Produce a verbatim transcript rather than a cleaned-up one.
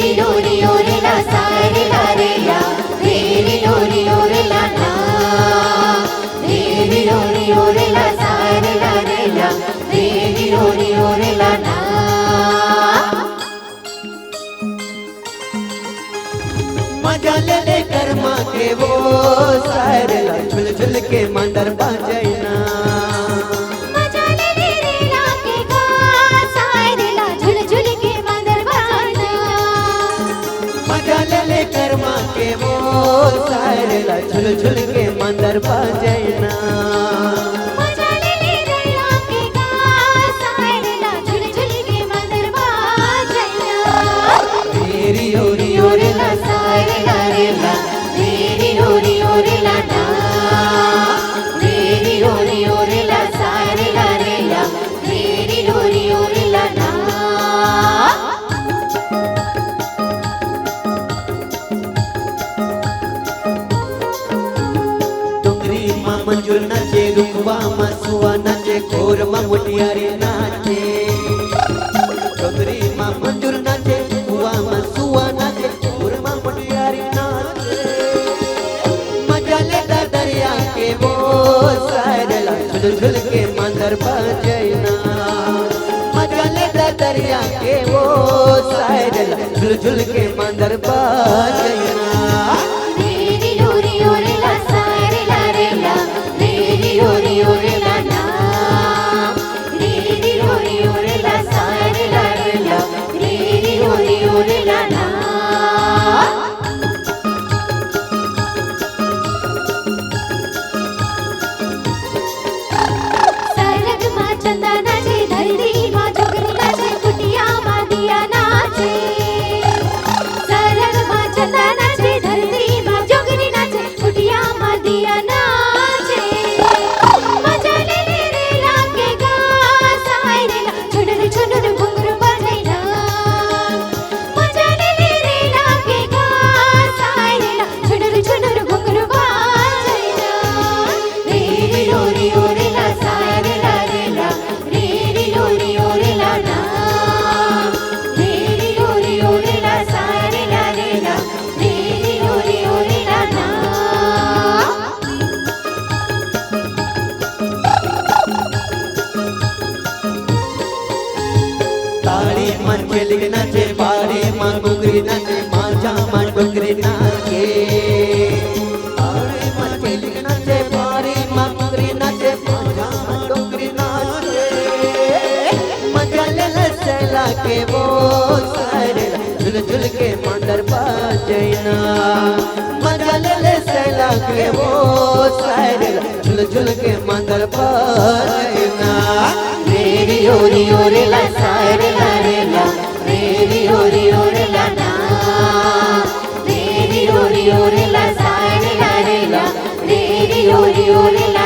री लो री ओ रे ला सा रे ला रे ला, री री लो री ओ रे ला ना। री री लो री ओ रे ला सा रे ला रे ला, री री लो री ओ रे ला ना। मजा ले ले करमा के वो सारे ला झुल झुल के मांदर बाजैना। मजा ले ले रे ला के का सारे ला झुल झुल के मांदर बाजैना। मजा ले ले करमा के वो सारे ला झुल झुल के मांदर बाजैना। मजा ले ले रे ला के का सारे ला झुल झुल के मांदर बाजैना। री री ओ री ओ रे ला सा रे ला रे ला, री री लो री ओ रे ला ना। री री लो री ओ रे ला सा रे ला रे ला, री री लो री ओ रे ला ना। डोंगरी मा मंजुर नाचे, रुखवा मा सुआ नाचे, खोर मा मोटियारी नाचे। डोंगरी मा मंजुर नाचे, रुखवा मा सुआ नाचे, खोर मा मोटियारी नाचे। मजा लेता दरिया के वो सारे ला, झुल झुल के मांदर बाजैना। मजा लेता दरिया के वो सारे ला, झुल झुल के मांदर बाजैना। री री लो री ओ रे ला सा रे ला रे ला, री री लो री ओ रे ला ना। री री लो री ओ रे ला सा रे ला रे ला, री री लो री ओ रे ला ना। सरग मा चंदा नाचे, धरती मा जोगनी नाचे, कुटिया मा दिया नाचे। सरग मा चंदा नाचे, धरती मा जोगनी नाचे, कुटिया मा दिया नाचे। मजा ले ले रे ला के गा सारे ला, छुनुर छुनुर घुंघरू बाजैना। मजा ले ले रे ला के गा सारे ला, छुनुर छुनुर घुंघरू बाजैना। री री लो री ओ रे ला सा रे ला रे ला, री री लो री ओ रे ला ना। री री लो री ओ रे ला सा रे ला रे ला, री री लो री ओ रे ला ना। ताड़ी मन खेलिक नाचे, बाड़ी मन कुकरी नाचे, माझा मन डोकरी नाचे। ताड़ी मन खेलिक नाचे, बाड़ी मन कुकरी नाचे, माझा मन डोकरी नाचे। मजा ले ले सैला के वो सारे ला, झुल झुल के मांदर बाजैना। मजा ले ले सैला के वो सारे ला, झुल झुल के मांदर बाजैना। री री ओ री ओ रे ला सा रे ला रे ला, री री ओ री ओ रे ला ना। री री ओ री ओ रे ला सा रे ला रे ला, री री ओ री ओ रे ला